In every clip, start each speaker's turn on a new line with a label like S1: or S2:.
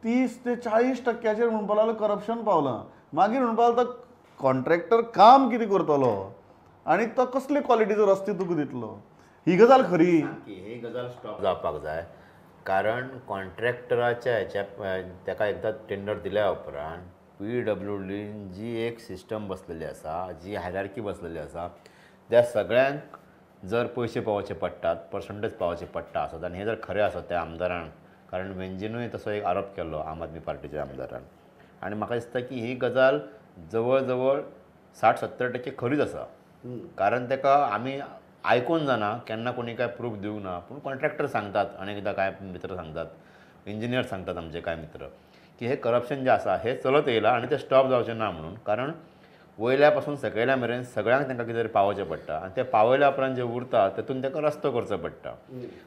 S1: 30 ते 40% म्हणपाक लागलो करप्शन पावलां. मागीर म्हणपाक लागलो कॉन्ट्रॅक्टर काम कितें करतलो आनी तो कसले क्वॉलिटीचो रस्ते तुका दितलो. ही गजाल खरी,
S2: ही गजाल स्टॉप जावपाक जाय. कारण कॉन्ट्रॅक्टराच्या हेच्या ताका एकदां टेंडर दिल्या उपरांत PWDन जी एक सिस्टम बसलेली आसा, जी हायरार्की बसलेली आसा, त्या सगळ्यांक जर पयशे पावोवचे पडटात, पर्संटेज पावोवचे पडटा आसत आनी हें जर खरें आसत त्या आमदारान, कारण वेंजीनूय तसो एक आरोप केल्लो आम आदमी पार्टीच्या आमदारान, आनी म्हाका दिसता की ही गजाल जवळ जवळ 60-70% खरीच आसा. कारण ताका आमी आयकून जाणा, केन्ना कोणी काय प्रूफ दिवंक ना, पूण कॉन्ट्रॅक्टर सांगतात, अनेकदां कांय मित्र सांगतात, इंजिनियर सांगतात आमचे कांय मित्र की हे करप्शन जें आसा हें चलत येयलां आनी तें स्टॉप जावचें ना म्हणून. कारण वयल्या पासून सकयल्या मेरेन सगळ्यांक तांकां कितें तरी पावोवचें पडटा आनी तें पावयल्या उपरांत जें उरता तेतून ताका रस्तो करचो पडटा.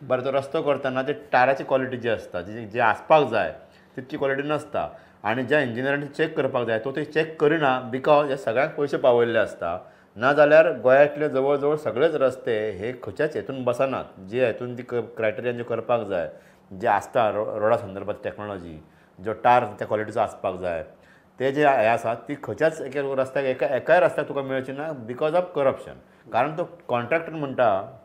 S2: बरें, तो रस्तो करतना ते टायराची क्वॉलिटी जी आसता, जी जी आसपाक जाय तितकी क्वॉलिटी नासता आनी ज्या इंजिनियरांनी चॅक करपाक जाय तो ते चॅक करिना, because हे सगळ्यांक पयशे पावयल्ले आसता. ना जाल्यार गोंयांतले जवळ जवळ सगळेच रस्ते हे खंयच्याच हेतून बसनात, जे हेतून ती क्रायटेरिया जे करपाक जाय, जे आसता रोडा संदर्भात टॅक्नोलॉजी, जो टार त्या क्वॉलिटीचो आसपाक जाय, ते जे हे आसा ती खंयच्याच एका रस्त्याक एकाय रस्त्याक तुका मेळची ना because of corruption. कारण तो कॉन्ट्रॅक्टर म्हणटा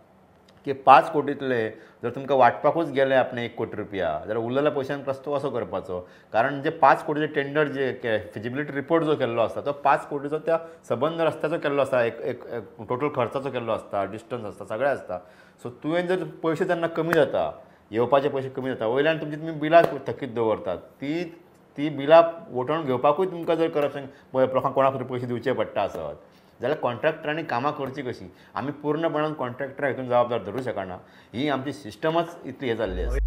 S2: की 5 कोटींतले जर तुमकां वांटपाकूच गेले आपणे 1 कोटी रुपया जाल्यार उरलेल्या पयशांक रस्तो कसो करपाचो. कारण जे 5 कोटीचे टेंडर जे फिजिबिलिटी रिपोर्ट जो केल्लो आसता तो 5 कोटीचो त्या सबंद रस्त्याचो केल्लो आसता, एक टोटल खर्चाचो केल्लो आसता, डिस्टन्स आसता, सगळें आसता. सो तुवें जर पयशे जेन्ना कमी जाता, येवपाचे पयशे कमी जाता, वयल्यान तुमची तुमी बिलां थकीत दवरतात, ती बिलां वोटोवन घेवपाकूय तुमकां जर करप्शन लोकांक कोणाक तरी पयशे दिवचे पडटा आसत जाल्यार कॉन्ट्रॅक्टरांनी कामां करचीं कशीं. आमी पूर्णपणान कॉन्ट्रॅक्टरा हितून जबाबदार धरूं शकना, ही आमची सिस्टमच इतली हें जाल्ली आसा.